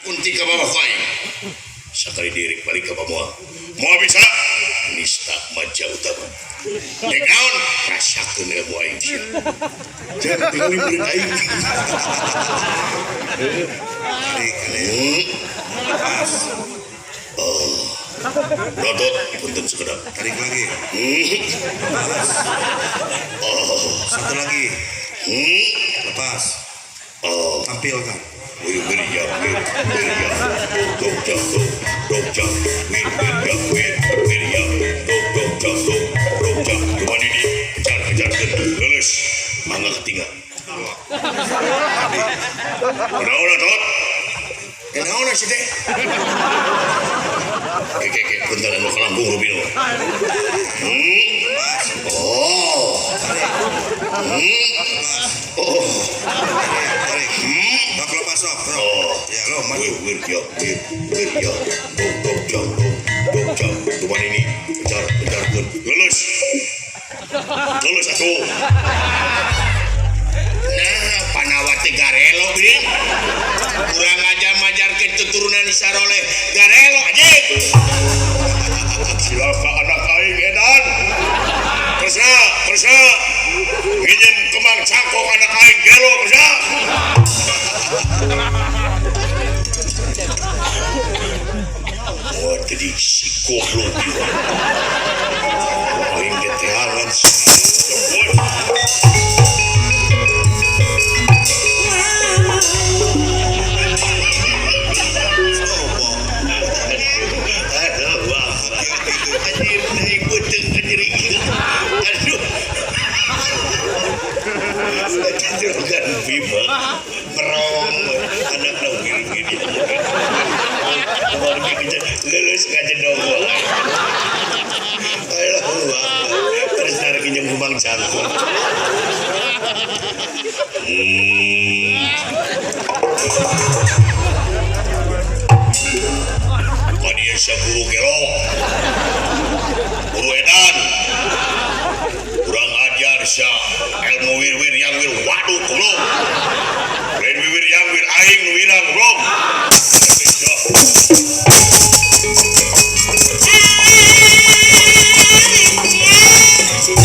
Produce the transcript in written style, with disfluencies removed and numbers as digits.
Kunti ka bawah ku aing. Sakali dirik balik ka pamoal. Moal bisa. Nista maja utama. Dek naon? Rasakeun ilmu aing sia. Jangan tinggali murid aing. Tarik. Lepas. Oh. Rotot punten sekedap. Tarik lagi. Lepas. Oh. Satu lagi. Lepas. Oh. Tampilkan. Wir wir ja wir wir ja dok dok dok dok dok wir wir ja wir wir ja dok dok dok dok dok dok cuman ini kejar kejar lulus mangga ketinggal. Naon tot? Naon sih teh? Ke ke punten anu kalangkung rupina. Oh. Oh. Tarik. Tarik. Lepas sok. Oh. Ya lo maju. Wir wir ja wir wir ja dok dok dok dok dok cuman ini kejar kejarkeun lulus. Lulus atuh. Nah, panawati garelo geuning. Kurang aja majarkeun keturunan saroleh garelo anjing. Silaka anak aing edan. Kersa, kersa. Nginjem kembang cangkok anak aing gelo kersa. Wah, jadi si goblok ieu. Aing ge teangan. Juragan Bima merong anak gini lulus ngajedong terus narik injeng kubang cangkok. Kadieu saguru gelo.